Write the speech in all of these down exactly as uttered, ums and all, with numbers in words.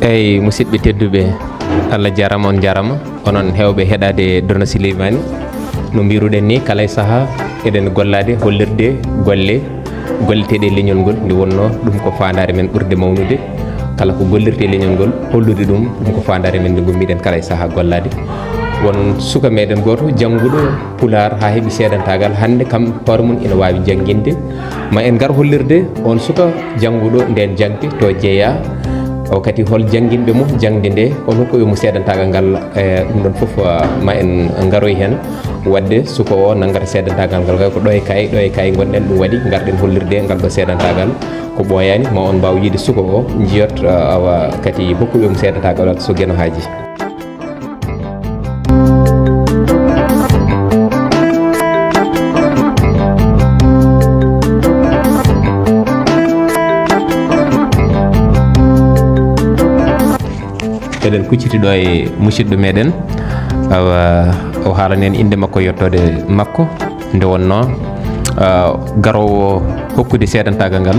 Eyi, musidɓe tedduɓe, Allah jarama, on jarama, onon hewɓe heɗade Dono Sileymani. No mbiruɗen ni, kala e saaha eɗen gollade, hollirde golle golleteɗe e leñol ngol. Nde wonno ɗum ko fandare men ɓurde mawnude. Kala ko gollirte e leñol ngol, hollude ɗum, ɗum ko fandare men nde gummiɗen kala e saaha gollade. Won suka meɗen goto jannguɗo Pulaar haa heɓi seedantagal, hannde kam hoore mum ina waawi jannginde. Ma en ngar hollirde on suka jannguɗo nden jangde to jeeya. O kadi hol jannginɓe mo jangde nde, on hokkuɓe mo seedantagal ngal, e ɗum ɗon fof, ah, ma en ngaroy heen. Wadde suka o nanngata seedantagal ngal kay ko ɗo e kay, ɗo e kay ngonɗen, ɗum waɗi ngarɗen hollirde ngal ɗo seedantagal ko ɓooyaani, ma on mbaaw yiide suka o, njiyot, ah, awa kadi hokkuɓe mo seedantagal so Geno haaji. Eɗen kucciti ɗo e musidɗo meɗen, awa o haalani en innde makko, yettode makko, nde wonno, ah, garowo hokkude seedantagal ngal,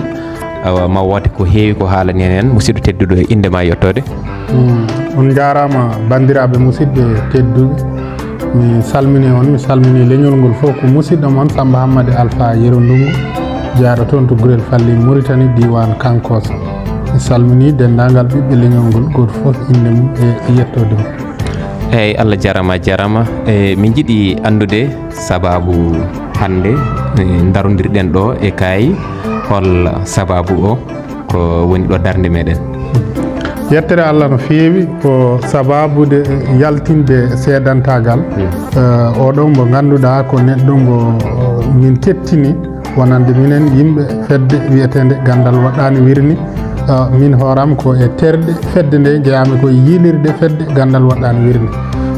awa ma woote ko heewi ko haalani en heen. Musidɗo tedduɗo, innde ma, yettode. Mm, on njaaraama, banndiraaɓe musidɓe tedduɓe. Mi salmini on, mi salmini leñol ngol fof. Ko musidɗo mon Samba Hammadi Alpha Yero Ndungu, jeyaaɗo toon to Gurel Falli, Mauritanie, diiwaan Kankossa. Mi salmini denndaangal ɓiɓɓe leñol ngol, gooto fof innde mum e yettoode mum. Eeyi, Allah jarama, jarama. E, min njiɗi anndude sababu hannde, e, ndarondirɗen ɗo e kaay, hol sababu o? Ko woni ɗo darnde meɗen. Yettere Allah no feewi, ko sababude yaltinde seedantagal. Hmm. Eh, oɗo mo ngannduɗaa ko neɗɗo mo, eh, min kettini wonande minen yimɓe fedde wiyeteende Ganndal Waɗɗaani Wirni. Eh, min hooram ko e terɗe fedde nde, njeyami ko e yiilirde fedde Ganndal Waɗɗaani Wirni.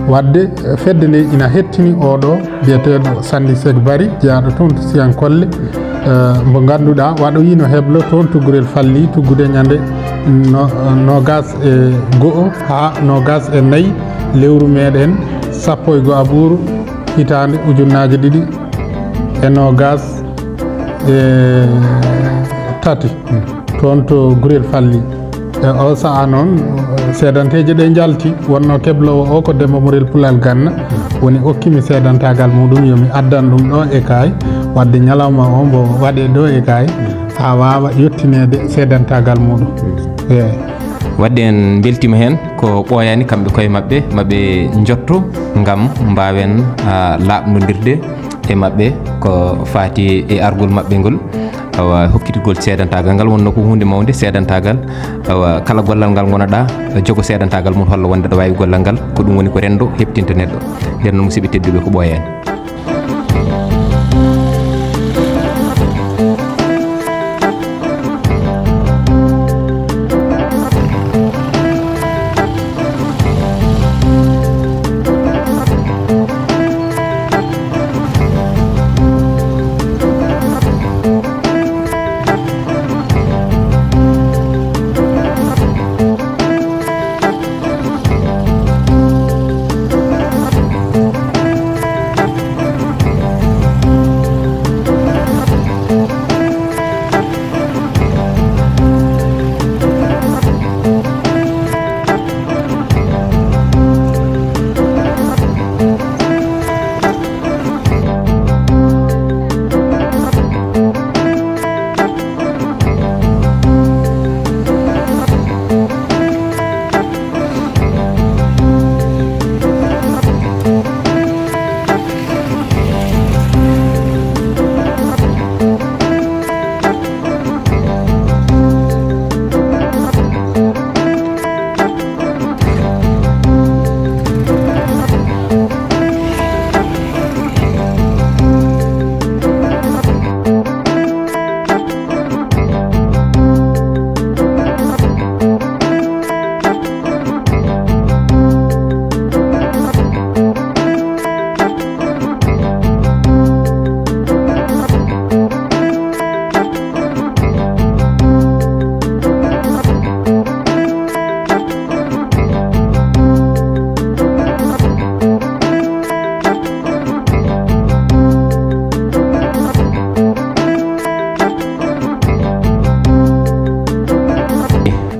Wadde, eh, fedde nde ina hettini oɗo biyeteeɗo Sandi Sek Bari, jeyaaɗo toon to Siyankolle, eh, mo ngannduɗaa waɗoyino heblo toon to Gurel Falli, tuggude ñande no-, noogas e go'o haa noogas e nayi lewru meɗen sappo e go'aɓuru hitaande ujunnaaje ɗiɗi e noogas e tati, toon to Gurel Falli. E o sa'a noon, seedanteeje ɗe njalti, wonno kebloowo o ko Demba Morel Pulal Ganna, woni okkimi seedantagal muɗum, yo mi addan ɗum ɗo e kaay, wadde ñalawma o mbo waɗe ɗo e kaay, haa waawa yettineede seedantagal muɗum. Eeyi. Wadde en mbeltiima heen, ko ɓooyaani kamɓe koye maɓɓe, maɓe njotto ngam mbaawen, ah, laaɓnondirde e maɓɓe ko faati e argol maɓɓe ngol. Awa, hokkitgol seedantagal ngal wonno ko huunde mawnde, seedantagal. Awa, kala gollal ngal ngonoɗaa, jogo seedantagal mum, holla wonde aɗa waawi gollal ngal. Ko ɗum woni ko renndo heɓtinta neɗɗo. Nden noon, musidɓe tedduɓe, ko ɓooyaani.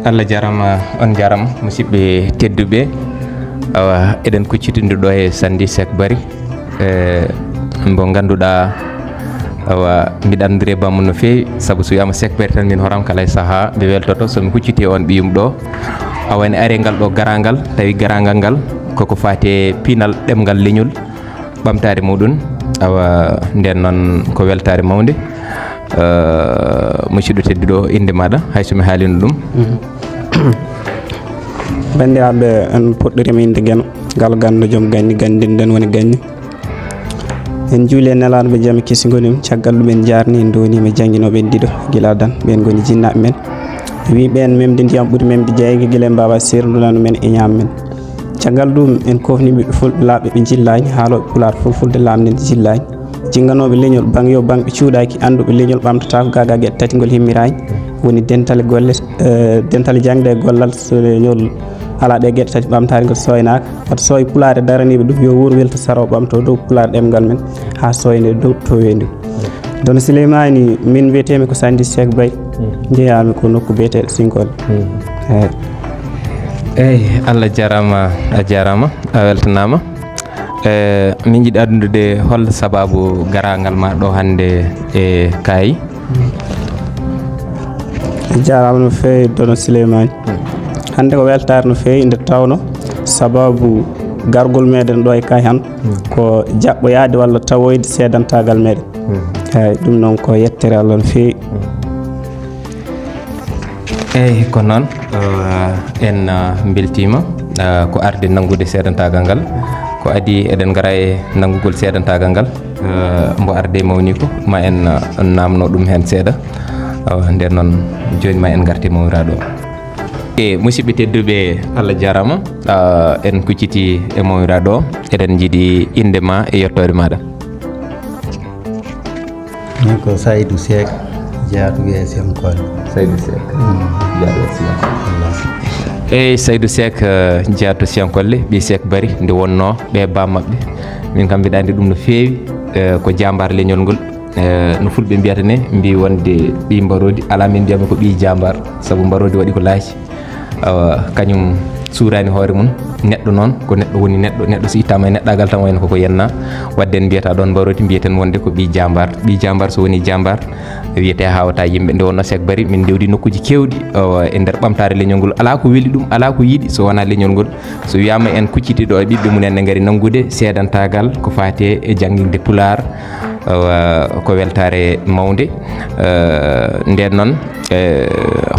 Allah jarama, on jarama, musidɓe tedduɓe. Awa, eɗen kuccitindi ɗo e Sandi Seck Bari, e, mbo ngannduɗaa, awa, mbiɗa anndiri e bammo no feewi, sabu so wiyaama Seck Bari tan, min horam kala e sahaa, mi weltoto so mi hucciti on ɓiyum ɗo. Awa, ene ari ngal ɗo garaangal, tawi garaangal ngal koko faati e pinal ɗemngal leñol, ɓamtaare muɗum. Awa, nden noon ko weltaare mawnde. Eh, musidɗo tedduɗo, innde maaɗa, hay so mi haalino ɗum? Mhm. Banndiraaɓe, en puɗɗoriima innde Geno, ngal ganndo joom ganni, ganndin nden woni ganni. En njuuli e nelaaɗo mo jam e kisngol mum, caggal ɗum en njaarni, en ndooniima jannginooɓe en ɗiɗo, gila adan, ɓeen ngoni jinnaaɓe men. Wi ɓeen memde ndiyam ɓuri memde jeyge, gila en mbaawaa seerndude men e ñaam men. Caggal ɗum, en koofni ɓiɓɓe fulɓe laaɓɓe ɓe njillaani, haalooɓe pulaar fulfulde laamnde nde jillaani. Jinnganooɓe leñol, baŋ yo baŋ ɓe cuuɗaaki, annduɓe leñol ɓamtataa ko gaa gaa geɗe tati ngol himmi raani. Woni dental golle, eh, dental jaŋde e gollal, so leñol alaa ɗee geɗe tati ɓamtaare ngol sooynaaka. Wata sooy pulaar e daraniiɓe ɗum, yo wuur weltu saro ɓamto dow pulaar ɗemngal men, haa sooynde dow to weendu. Dono Sileymaani, min mbiyeteemi ko Sandi Seck Bay. Mm. Njeyaami ko nokku biyeteeɗo Sinkol. Mm. Eey. Eey, Allah jarama, a jarama, a weltanama. Eh, min jiɗi addude hol sababu garaangal ma ɗo hannde e Kaayi? A jarama no feewi, Dono Sileymaani. Mm. Hannde ko weltaare no feewi nde tawno sababu gargol meɗen ɗo e Kaayi han, mm, ko jaɓɓoyaade walla tawoyde seedantaagal meɗen. Mm. Eey, ɗum noon ko yettere Allah no feewi. Mm. Eey, ko noon, eh, en, eh, mbeltiima, eh, ko arde nanngude seedantaagal ngal. Ko adii eɗen ngara e nanngugol seedantaagal ngal, eh, mbo arde mawni ko, ma en, eh, naamno ɗum heen seeɗa. Awa, nden noon, jooni ma en ngarti mawniraaɗo o. E musidɓe tedduɓe, Allah jarama, eh, en kucciti e mawniraaɗo o. Eɗen njiɗi innde ma e yettoode maaɗa. Min ko Saydou Seck, jaato wiyee Siyankolle. Saydou Seck, mm, jaato Siyankolle. Eey, Saydou Seck, eh, jaato Siyankolle, ɓii Seck Bari, nde wonnoo ɓe baa maɓɓe. Min kam mbiɗa anndi ɗum no feewi, eh, ko jaambaar leñol ngol. Eh, no fulɓe mbiyata ne, mbi wonde ɓii mbaroodi, alaa min mbiyatmi ko ɓii jaambaar, sabu mbaroodi waɗi ko laaci. Awa, kañum suuraani hoore mum. Neɗɗo noon, ko neɗɗo woni neɗɗo. Neɗɗo so ittaama e neɗɗaagal tan, wayno koko yenna. Wadde en mbiyata ɗoon mbaroodi, mbiyeten wonde ko ɓii jaambaar. Ɓii jaambaar so woni jaambaar, wiyete haawata yimɓe. Nde wonno Seck Bari, min ndewdi nokkuuji keewɗi, awa, e nder ɓamtaare leñol ngol. Alaa ko weli ɗum, alaa ko yiɗi so wonaa leñol ngol. So wiyaama en kucciti ɗo e ɓiɓɓe mum en, ne ngari nanngude seedantaagal ko faati e jannginde Pulaar, awa, ko weltaare mawnde. Eh, nden noon, eh,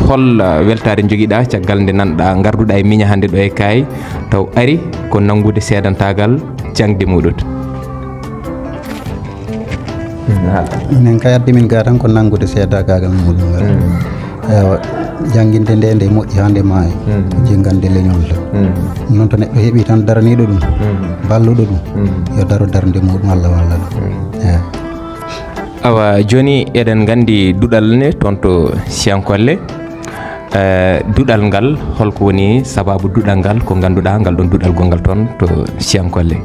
hol weltaare njogiɗaa caggal nde nanɗaa, ngarduɗaa e miña hannde ɗo e Kaayi, taw ari ko nanngude seedantaagal jaŋde muɗum? Minen kay addi min ga tan ko nanngude seedantaagal muɗum ngal. Mm. Ewa, jannginde nde, nde moƴƴi haa nde maayi. Mm. Ko jinngande leñol tan. Mm. Noon to neɗɗo heɓi tan daraniiɗo ɗum, mm, balluɗo ɗum, mm, yo daro darnde muɗum, Allah walla ɗum. Mm. Ewa. Awa, jooni eɗen nganndi duɗal ne toon to Siyankolle. Eh, duɗal ngal, holko woni sababu duɗal ngal, ko ngannduɗaa ngal ɗoon duɗal gonngal toon to Siyankolle?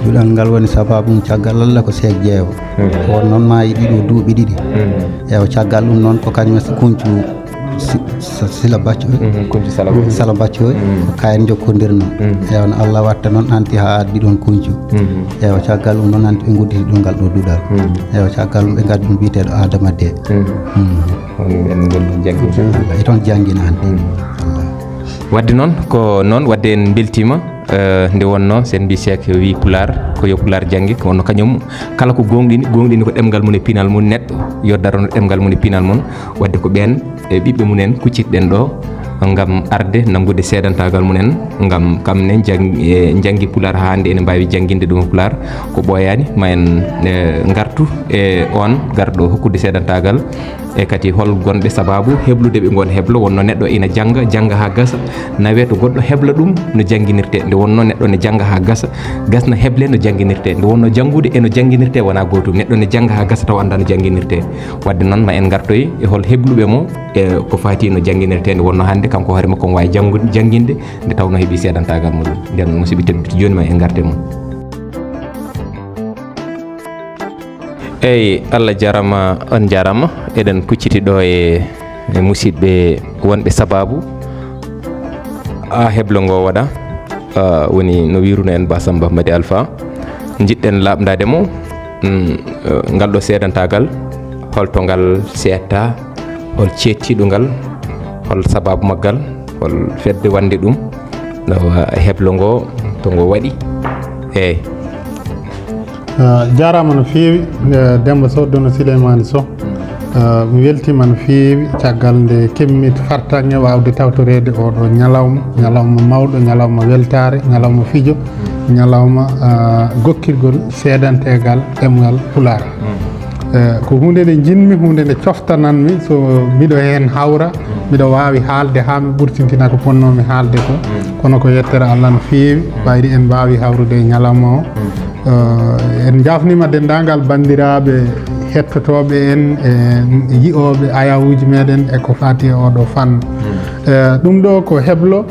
Duɗal ngal woni sababu mum caggal Allah ko Seek Jeewo. Hmm. Ko noon maa e ɗiɗo duuɓi ɗiɗi. Hmm. Ewa, caggal ɗum noon ko kañum e Kuñcu Si-, Sa-, Sila Baccoy. Hmm, Kuñcu Sala Baccoy. Sala Baccoy. Hmm. Ko kayen njokkondirno. Hmm. Ewa, no Allah watta noon hanti haa addi ɗoon Kuñcu. Hmm. Ewa, caggal ɗum noon hanti ɓe ngudditi ɗum ngal ɗo duɗal. Hmm. Ewa, caggal ɗum ɓe ngaddi ɗum biyeteeɗo Adama De. Hmm. Hmm. Woni en ngol janggude. E toon janngina hannde. Hmm. Wallahi. Wadde noon, ko noon, wadde en mbeltiima, eh, nde wonnoo, so en mbii Seek wii Pulaar, ko yo Pulaar jannge, ko wonnoo kañum, kala ko gooŋɗini, gooŋɗini ko ɗemngal mum e pinal mum, neɗɗo yo darono ɗemngal mum e pinal mum. Wadde ko ɓeen e ɓiɓɓe mum en kuccitɗen ɗo, ngam arde nanngude seedantaagal mum en, ngam kam ne jang-, e njanngi Pulaar haa hannde ene mbaawi jannginde ɗum Pulaar. Ko ɓooyaani, ma en, eh, ngartu e oon garɗo hokkude seedantaagal. E kadi hol gonɗe sababu heblude ɓe ngoon heblo, wonno neɗɗo ina jannga, jannga haa gasa, nawee to goɗɗo hebla ɗum no jannginirtee. Nde wonno neɗɗo ne jannga haa gasa, gasna heble no jannginirtee. Nde wonno janngude e no jannginirtee wonaa gootum. Neɗɗo ne jannga haa gasa tawa anndaa no jannginirtee. Wadde noon ma en ngartoy e hol hebluɓe mo e ko faati no jannginirtee. Nde wonno hannde kanko hoore makko omo waawi janngude, jannginde nde tawnoo heɓii seedantaagal muɗum. Nden musidɓe tedduɓe jooni ma en ngarte mum. Eey, Allah jarama, on jarama. Eɗen kucciti ɗo e e musidɓe wonɓe sababu haa heblo ngo waɗa, ah, woni no wiruno en Ba Samba Madi Alpha. Njiɗɗen laaɓndaade mo, mm, eh, ngal ɗo seedantaagal, hol to ngal seedta, hol ceettiiɗo ngal, hol sababu maggal, hol fedde wannde ɗum, ɗawa heblo ngo, to ngo waɗi. Eey. Ah, jaaraama no feewi, eh, Demba Sow, Dono Souleymane Sow. Ah, mi weltiima no feewi caggal nde kemmi fartaŋŋe waawde tawtoreede oo ɗoo ñalawma, ñalawma mawɗo, ñalawma weltaare, ñalawma fijo, ñalawma, ah, gokkirgol seedanteegal ɗemngal Pulaar. Eh, ko huunde nde njiɗmi, huunde nde coftananmi, so miɗo heen hawra, miɗo waawi haalde haa mi ɓurtintina ko fotnoomi haalde ko. Kono ko yettere Allah no feewi, ɓayri en mbaawi hawrude e ñalawma o. Eh, en njaafniima denndaangal banndiraaɓe hettotooɓe en, e yi'ooɓe ayawuuji meɗen e ko faati e oo ɗoo fannu. Eh, ɗum ɗoo ko heblo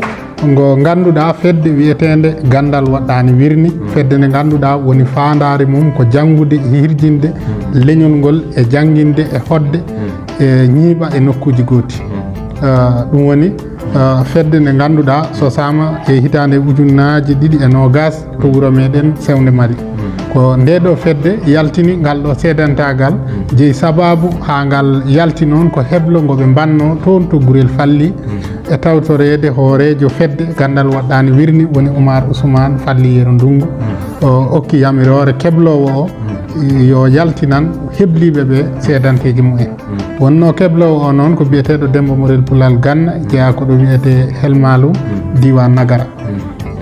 ngo ngannduɗaa, fedde wiyeteende Ganndal Waɗɗaani Wirni, fedde nde ngannduɗaa woni faandaare mum ko janngude, hirjinde leñol ngol e jannginde e hoɗde e ñiiɓa e nokkuuji gooti. Ah, ɗum woni, ah, fedde nde ngannduɗaa sosaama e hitaande ujunnaaji ɗiɗi e noogas to wuro meɗen Sewnde Mali. Ko ndee ɗoo fedde yaltini ngal ɗoo seedantaagal, jeyi sababu haa ngal yalti noon ko heblo ngo ɓe mbannoo toon to Gurel Falli, e tawtoreede hooreejo fedde Ganndal Waɗɗaani Wirni, woni Oumar Ousmane Falli Yero Ndungu. O okki yamiroore kebloowo o, yo yaltinan hebliiɓe ɓe seedanteeji mumen. Wonnoo kebloowo o noon ko biyeteeɗo Demba Morel Pulal Ganna, jeyaa ko ɗo wiyetee Helmalum, diiwaan Nagara.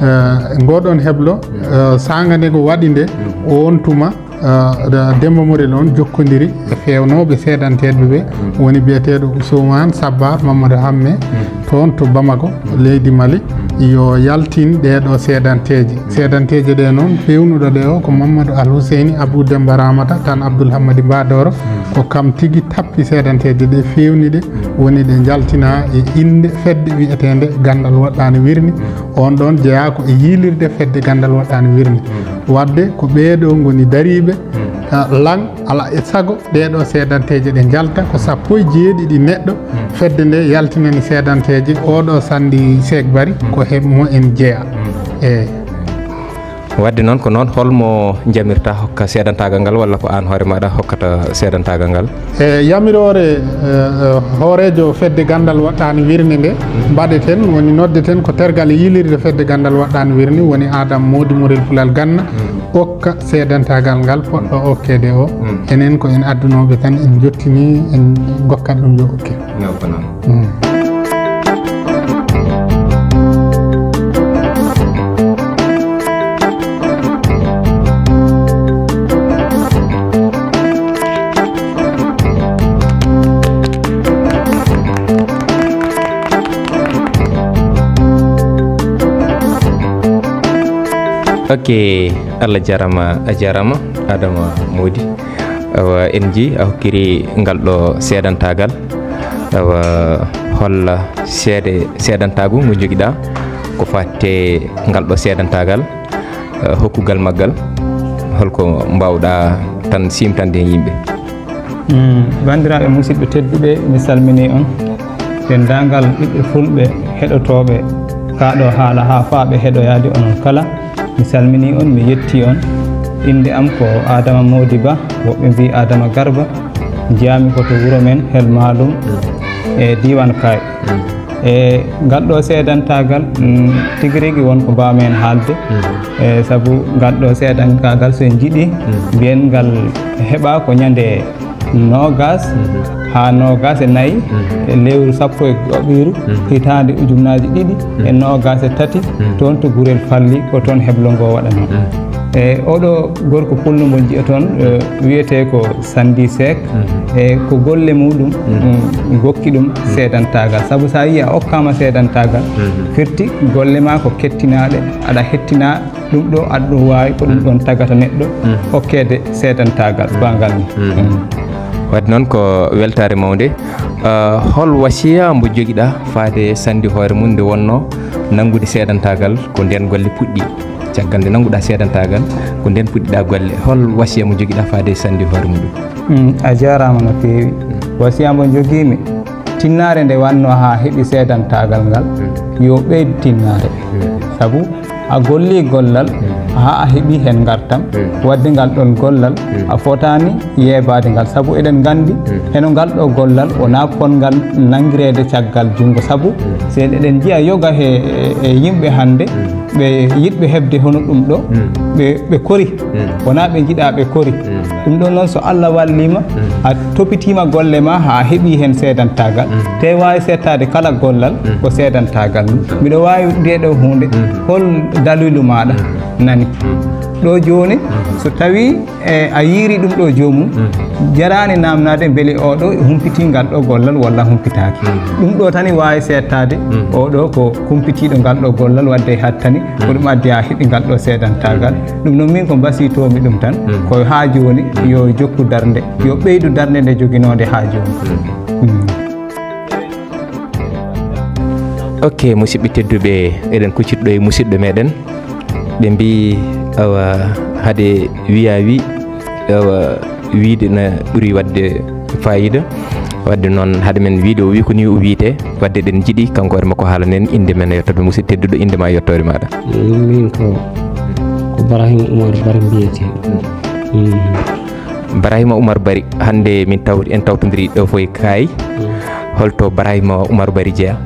Eh, ngoo ɗoon heblo, eh, saanga nde ngo waɗi nde, oon tuma, eh, Demba Morel oon jokkondiri e feewnooɓe seedanteeɓe ɓe, woni biyeteeɗo Ousmane Sabbar Mamadou Hamme, toon to Bamako, leydi Mali, yo yaltin ɗee ɗoo seedanteeje. Seedanteeje ɗee noon, peewnuɗo ɗe o ko Mamadou Al Huseyni Abou Demba Ramata Tan Abdoul Hammadi Mbadoro, ko kam tigi tappi seedanteeje ɗe, feewni ɗe, woni ɗe njaltinaa e innde fedde wiyeteende Ganndal Waɗɗaani Wirni. Oon ɗoon jeyaa ko e yiilirde fedde Ganndal Waɗɗaani Wirni. Waɗde ko ɓee ɗoo ngoni dariiɓe, ah, lan, ala e sago ɗee ɗoo seedanteeje ɗe njalta, ko sappo e jeeɗiɗi neɗɗo fedde nde yaltinani seedanteeje. Oo ɗoo Sanndi Seek Bari ko he mo en jeyaa. Eey. Waɗde noon ko noon, hol mo njamirta hokka seedantaagal ngal, walla ko aan hoore maaɗa hokkata seedantaagal ngal? E yamiroore, eh, eh, hooreejo fedde Ganndal Waɗɗaani Wirni nde mbaɗeten, woni noddeten ko tergal e yiilirde fedde Ganndal Waɗɗaani Wirni, woni Adam Moodi Morel Pulal Ganna, okka seedantaagal ngal poɗɗo okkeede o. Enen ko en addunooɓe tan, en njottini, en ngokkat ɗum yo okke. Yo ko noon. Ok, Allah jarama, a jarama, Adama Modi. Awa, en nji a hokkiri ngal ɗo seedantaagal. Awa, holla seede, seedantaagu ngu jogiɗa, ko fatte ngal ɗo seedantaagal, eh, hokkugal maggal, holko mbawɗa tan simtande hen yimɓe? Mm, banndiraaɓe musidɓe tedduɓe, mi salmini on. Denndaangal ɓiɓɓe fulɓe heɗotooɓe kaa ɗo haala haa faaɓe heɗoyaade onon kala. Mi salmini on, mi yetti on. Innde am ko Adama Modi Ba, woɓɓe mbii Adama Garba. Njiyaami ko to wuro men Hel Maalum e diiwaan Kaay. E ngal ɗo seedantaagal, mm, tigi rigi won ko mbaawmi heen haalde. E sabu ngal ɗo seedantaagal, so en njiɗi mbiyen ngal heɓa ko ñande noogas haa noogas e nayi e lewru sappo e go'oɓiru hitaande ujunnaaji ɗiɗi e noogas e tati, toon to Gurel Falli, ko toon heblo ngo waɗanoo. E oɗo gorko pullo mo nji'oton, e, wiyetee ko Sandi Seek, e ko golle muɗum, mm, gokki ɗum seedantaagal. Sabu so a yii a okkaama seedantaagal, firti golle ma ko kettinaaɗe, aɗa hettina ɗum ɗo, aɗa ɗum waawi, ko ɗum ɗon tagata neɗɗo okkeede seedantaagal, bangal ni. Mm. Wadde noon ko weltaare mawnde. Ah, hol wasiya mbo jogiɗa faade sandi hoore mum nde wonno nanngude seedantaagal ko nden golle puɗɗi? Caggal nde nannguɗa seedantaagal, ko nden puɗɗiɗa golle. Hol wasiya mo jogiɗa faade sandi hoore muɗum? Mm, a jaaraama no feewi. Wasiya mo jogiimi, Tinnaare nde wannoo haa heɓi seedantaagal ngal, yo ɓeydu tinnaare. Sabu a gollii gollal haa a heɓi heen ngartam, waɗde ngal ɗoon gollal a fotaani yeebaade ngal. Sabu eɗen nganndi heno ngal ɗo gollal wonaa potngal nanngireede caggal junngo. Sabu so eɗen njiya yoga he e yimɓe hannde, ɓe yiɗɓe heɓde hono ɗum ɗo, ɓe ɓe kori, wonaa ɓe njiɗaa, ɓe kori. Ɗum ɗoon noon, so Allah walliima, a topitiima golle ma haa heɓii heen seedantaagal, te waawi seettaade kala gollal ko seedantaagal mum. Mbiɗo waawi ndee ɗoo huunde, hol daliilu maaɗa? Nani ɗo jooni, so tawii e a yiiri ɗum ɗo joomum, jaraani naamnaade mbele oo ɗo humpitii ngal ɗo gollal walla humpitaaki. Ɗum ɗo tan waawi seettaade, oo ɗo ko humpitiiɗo ngal ɗo gollal, waɗde hattani ko ɗum addi haa heɓi ngal ɗo seedantaagal. Ɗum noon min ko mbasiytoomi ɗum tan, ko haa jooni yo jokku darnde, yo ɓeydu darnde nde joginoonde haa jooni. Ok, musidɓe tedduɓe, eɗen kucciti ɗo e musidɗo meɗen. Ɓe mbi awa, hade wiya wi awa, wiide na ɓuri wadde fayida. Wadde noon, hade men wiide o wi ko ni o wiyete, wadde eɗen njiɗi kanko hoore makko haalanen inde men e yettoode. Musidɗo tedduɗo, inde ma e yettoode maɗa. Min ko ko Barahima Oumar Bari mbiyete. Barahima Oumar Bari, hannde min tawti en tawtondiri ɗo fof e Kaay. Holto Barahima Oumar Bari jeya?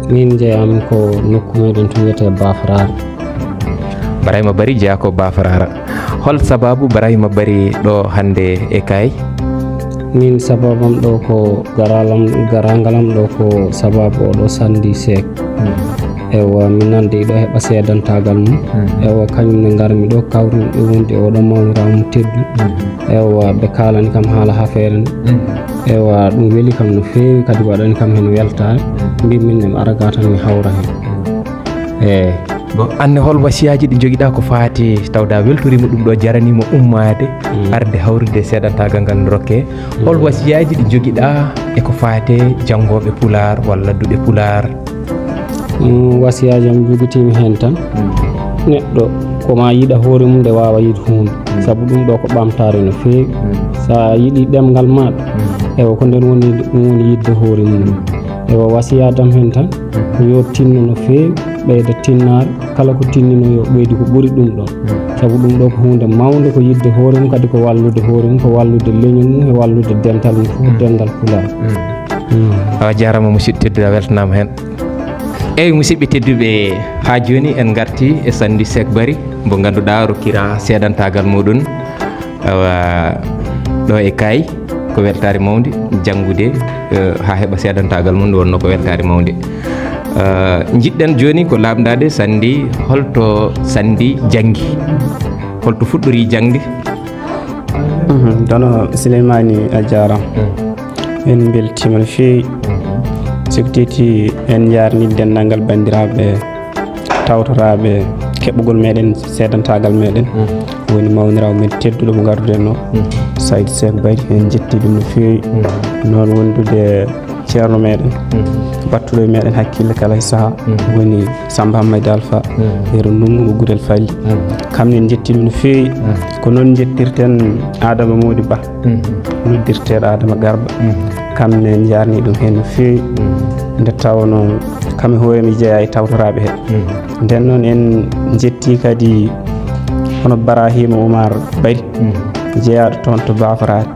Min jeyaami ko nokku meɗen to wiyete Bafaraara. Barahima Bari jeya ko Bafaraara. Hol sababu Barahima Bari ɗo hannde e Kaay? Min sababam ɗo ko garalam garaangalam ɗo ko sababu oɗo Sandi Seek. Ewa, min nandi ɗo heɓa seedantaagal mum. Ewa, kañum ne ngarmi ɗo kawri ɗo wondi oɗo mawniraawo mo teddu. Ewa, ɓe kaalani kam haala hafeere nde. Ewa, ɗum weli kam no feewi, kadi waɗani kam heen weltaare. Mbimmi ne mi ara ga tan mi hawra heen. Eeyi. Bon, anne hol wasiyaaji ɗi njogiɗaa ko faati tawda weltoriima ɗum ɗo, jaraniima ummaade arde hawrude seedantaagal ngal no rokke? Hol wasiyaaji ɗi njogiɗaa e ko faate janngooɓe pulaar walla duɗe pulaar? Wasiyaaji am jogitiimi heen tan, neɗɗo ko ma yiɗa hoore mum nde waawa yiɗ huunde. Sabu ɗum ɗo ko ɓamtaare no feewi. So a yiɗi ɗemngal maaɗa, ewa, ko nden woni ɗum woni yiɗde hoore mum. Ewa, wasiyaadam heen tan ko yo tinno no feewi, ɓeyda tinnaare, kala ko tinnino yo ɓeydu ko ɓuri ɗum ɗon. Sabu ɗum ɗo ko huunde mawnde, ko yiɗde hoore mum, kadi ko wallude hoore mum, ko wallude leñol mum e wallude dental mum fof, dental pulaar. A jaaraama musidɗo tedduɗo, a weltanaama heen. Eeyi musidɓe tedduɓe, haa jooni en ngarti e Sandi Seek Bari, mo ngannduɗaa rokkira seedantaagal muɗum. Awa, ɗo e Kaay ko weltaare mawnde janngude haa heɓa seedantaagal mum, nde wonnoo ko weltaare mawnde. Njiɗɗen jooni ko laaɓndaade Sandi, holto Sandi janngi, holto fuɗɗori jaŋde? Dono Sileymaani, a jaaraama. En mbeltiima no feewi. Siftiti en njaarni denndaangal banndiraaɓe tawtoraaɓe keɓɓugol meɗen seedantaagal meɗen. Woni mawniraawo men tedduɗo mo ngarduɗen o, Saydi Seek Bari, en njetti ɗum no feewi. Noon wondude ceerno meɗen, battuɗo e meɗen hakkille kala e sahaa, woni Samba Hammayda Alfa, Yero Nungu mo Gurel Falli. Kam ne en njetti ɗum no feewi. Ko noon njettirten Adama Mody Ba, noddirteeɗo Adama Garba. Kam ne en njaarni ɗum heen no feewi. Nde tawnoo kam e hoore mi jeyaa e tawtoraaɓe he. Nden noon en njetti kadi hono Barahima Oumar Bari, jeyaaɗo toon to Bafaraare.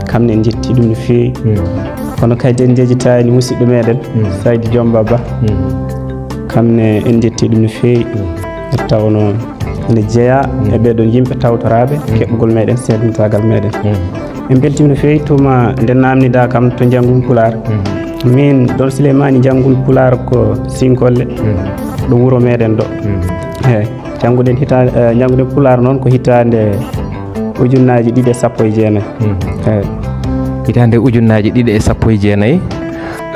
Kam ne en njetti ɗum no feewi. Kono kadi en njejitaani musidɗo meɗen, Saydi Jomba Ba. Kam ne en njetti ɗum no feewi. Nde tawnoo ene jeyaa e ɓee ɗoon yimɓe tawtoraaɓe keɓɓugol meɗen, seedantaagal meɗen. En mbeltiima no feewi tuma nde naamniɗaa kam to njanngun pulaar. Min ɗoon Sileymaani, njanngun pulaar ko Sinkolle, ɗo wuro meɗen ɗo. Eeyi, njannguɗen hitaande, eh, njannguɗen pulaar noon ko hitaande ujunnaaji ɗiɗi e sappo e jeenayi. Eeyi. Hitaande ujunnaaji ɗiɗi e sappo e jeenayi.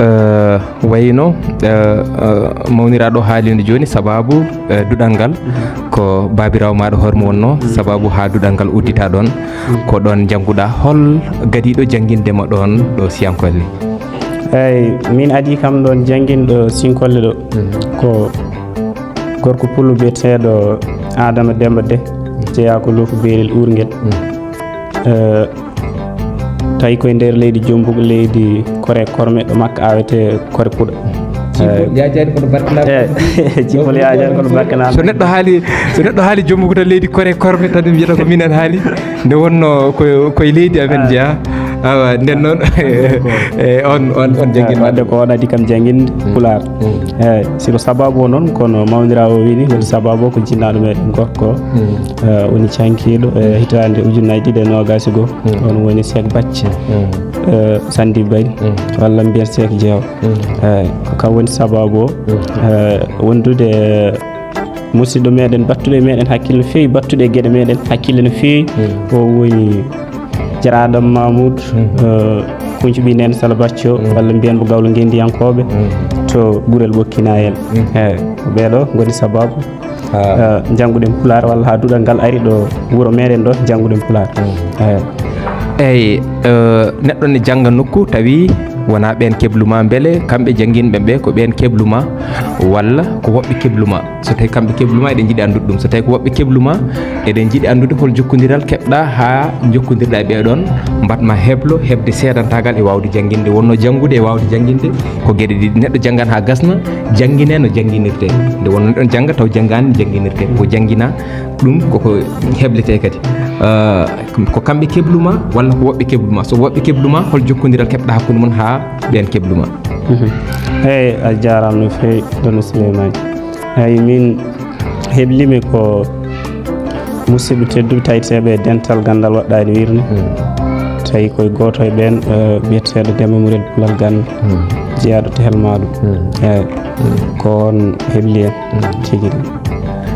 Eh, wayno, eh, eh, mawniraaɗo haaliino jooni sababu, eh, duɗal ngal, ko baabiraawo maaɗa hoore mum wonnoo sababu haa duɗal ngal udditaa ɗoon. Ko ɗoon njannguɗaa, hol gadiiɗo jannginde ma ɗoon ɗo Sinkolle? Eeyi, min adii kam ɗoon jannginɗo Sinkolle ɗo, ko gorko pullo biyeteeɗo Adama Demba Deh, jeyaa ko Loofu Beelel Uurngel. Eh, Tawi koye nder leydi Jombugu, leydi Kore Korme, ɗo makka awete kore puɗa. Cippol yaajaani kono barkinaaɗo. Eh, cippol yaajaani kono barkinaaɗo. So neɗɗo haali, so neɗɗo haali Jombugu tan, leydi Kore Korme tan, ɓe mbiyata ko minen haali. Nde wonno ko, koye leydi amen jeyaa. Awa, nden noon, eh, on, on, on jangin. Wadde ko on adii kam janginde Pulaar. Eh, si ko sababu o noon, kono mawniraawo o wini, woni sababu o ko jinnaaɗo meɗen gorko. Eh, woni cankiiɗo, eh, hitaande ujunnaji ɗiɗi e noogaas e goo. On woni Seek Bacci, eh, Sandi Bari, walla mbiyen Seek Jeew. Eh, ko kam woni sababu o, eh, wondude, eh, musidɗo meɗen, battuɗo e meɗen hakkille no feewi, battuɗo e geɗe meɗen hakkille no feewi. O woni Jara Adam Mamoud, eh, Kuncu ɓii Nene Sala Bacco, walla mbiyen mo Gawlo Ngendiyankooɓe, to Gurel Ɓokkinayel. Eh, ko ɓeeɗo ngoni sababu. Eh, jannguɗen Pulaar, walla haa duɗal ngal ari ɗo wuro meɗen ɗo, jannguɗen Pulaar. Eh. Eyi, eh, neɗɗo ne jannga nokku, tawi wonaa ɓeen keblu ma, mbele kamɓe jannginɓe ɓe ko ɓeen keblu ma, walla ko woɓɓe keblu ma? So tawi kamɓe keblu ma, eɗen njiɗi anndude ɗum. So tawi ko woɓɓe keblu ma, eɗen njiɗi anndude hol jokkondiral keɓɗa haa njokkondirɗa e ɓee ɗoon, mbaɗ ma heblo heɓde seedantaagal e waawde jannginde. Wonno janngude e waawde jannginde ko geɗe ɗiɗi. Neɗɗo janngan haa gasna, janngine no jannginirtee. Nde wonno neɗɗo jannga taw janngaani no jannginirtee. Ko janngina, ɗum koko hebletee kadi. Ah, ko kamɓe keblu ma walla ko woɓɓe keblu ma? So woɓɓe keblu ma, hol jokkondiral keɓɗa hakkunde mon haa ɓeen keblu ma? Mhm. Eyi, a jaaraama no feewi, Dono Souleymane. Eyi, min heblimi ko musidɓe tedduɓe tawiteeɓe e dental ganndal waɗɗaani wirnde. Tawi koye gooto e ɓeen, eh, biyeteeɗo Demba Murel Pulal Ganna, jeyaaɗo to Helmaɗo. Eyi, ko on hebli en tigi rigi.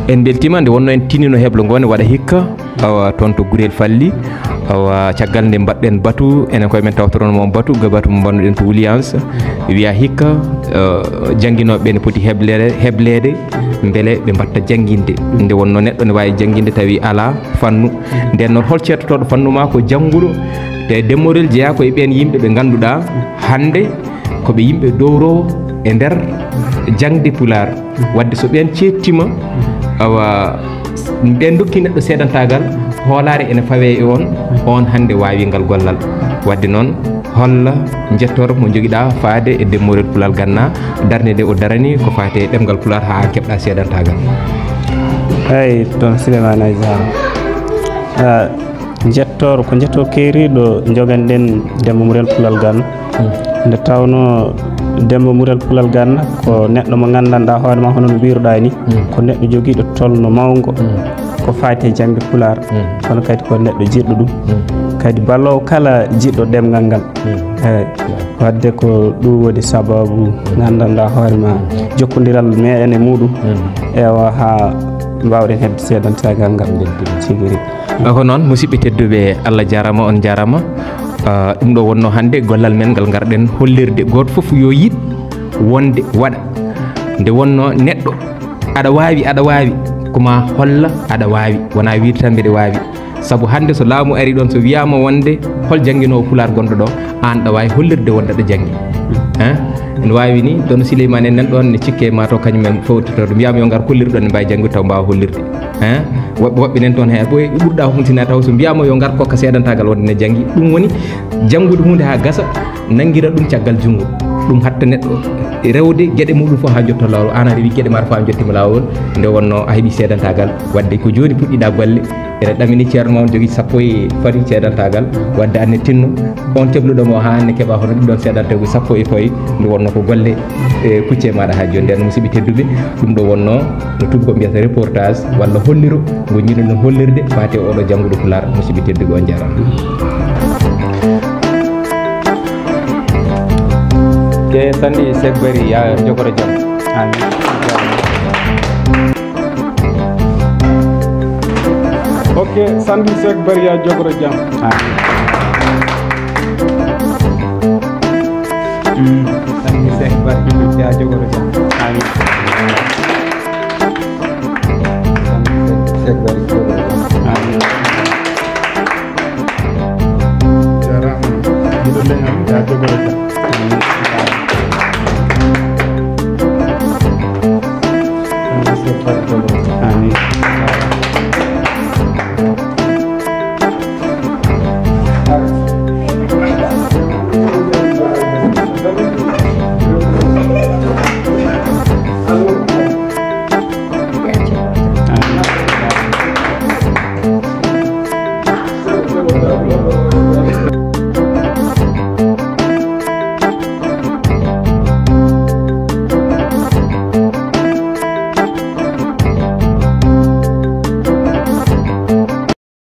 En mbeltiima nde wonno en tinino heblo ngo ne waɗa hikka. Awa, toon to Gurel Falli. Awa, caggal nde mbaɗɗen batu, enen koye men tawtoronoo mo batu, ga batu mo mbaɗnuɗen to Wuliyans. Wiya hikka, eh, jannginooɓe ɓe ne poti heblere-, hebleede, mbele ɓe mbaɗta jannginde. Nde wonno neɗɗo ne waawi jannginde tawi alaa fannu. Nden noon, hol ceertotooɗo fannu ma ko jannguɗo? Te Demba Murel jeyaa ko e ɓeen yimɓe ɓe ngannduɗaa hannde ko ɓe yimɓe dowrowo e nder jaŋde Pulaar. Wadde so ɓeen ceettiima, awa, ɓeen ndokki neɗɗo seedantaagal, hoolaare ene fawee e on, on hannde waawi ngal gollal. Wadde noon, holla njettoor mo njogiɗaa faade e Demba Murel Pulal Ganna, darnde nde o darani ko faati e ɗemngal Pulaar haa keɓɗa seedantaagal. Eyi, toon Souleymane Aïssa. Ah, Njettoor, ko njettoor keeriiɗo njoganɗen Demba Murel Pulal Ganna. Nde tawnoo Demba Murel Pulal Ganna ko neɗɗo mo nganndanɗaa hoore ma, hono no mbiiruɗaa ni, ko neɗɗo jogiiɗo tolno mawngo ko faati e jaŋde Pulaar, kono kadi ko neɗɗo jiɗɗo ɗum, kadi balloowo kala jiɗɗo ɗemngal ngal. Eyi, wadde ko ɗum woni sababu nganndanɗaa hoore ma jokkondiral meɗen e muɗum, ewa, haa mbaawɗen heɓde seedantaagal ngal. Tigi rigi. Ah, ko noon, musidɓe tedduɓe, Allah jaaraama, on njaaraama. Ah, ɗum ɗo wonno hannde gollal men ngal ngarɗen hollirde. Gooto fof yo yiɗ wonde waɗa. Nde wonno neɗɗo, aɗa waawi, aɗa waawi, ko ma holla aɗa waawi, wonaa wiide tan mbeɗa waawi. Sabu hannde so laamu ari ɗoon, so wiyaama wonde hol jannginoowo Pulaar gonɗo ɗo, aan ɗa waawi hollirde wonde aɗa janngi. Hein? Ene waawi ni, Dono Souleymane en nan ɗoon ne cikke ma taw kañum en fowtoto. Mbiyaama yo ngar kollirɗon ne mbaawi janngude taw mbaawa hollirde. Hein? Woɓɓe, woɓɓe nan toon he, ɓoy ɓurɗa huntina taw so mbiyaama yo ngar kokka seedantaagal wonde ne janngi. Ɗum woni janngude huunde haa gasa, nanngira ɗum caggal junngo. Ɗum hatta neɗɗo rewde geɗe muɗum fof haa jotta laawol. Aan a rewi geɗe ma fof haa njottima laawol. Nde wonno a heɓi seedantaagal. Wadde ko jooni puɗɗiɗa golle. Eɗen ɗamini ceerno mawɗo jogii sappo e foti ceedantaagal, wadde aan ne tinno on kebluɗo mo haa aan ne keɓa hono ɗiɗon seedantaagal sappo e foti, nde wonno ko golle, e, kucce maaɗa haa jooni. Nden musidɓe tedduɓe, ɗum ɗo wonno no tubakoɓe mbiyata reportage walla holliro, ngo njiɗen ɗum hollirde faati e oɗo jannguɗo Pulaar, musidɓe tedduɓe, on njaaraama. Ke Sandi Seck Bari, yaa jogoro jam. Amin. Ok, Sandi Seck Bari, yaa jogoro jam. Amin. Mm. Sandi Seck Bari, yaa jogoro jam. Amin. Sandi Seck Bari, jogoro jam. Amin. Jaaraama. Miɗo leñol, yaa jogoro jam. Amin. Sandi Seck Bari, jogoro jam. Amin.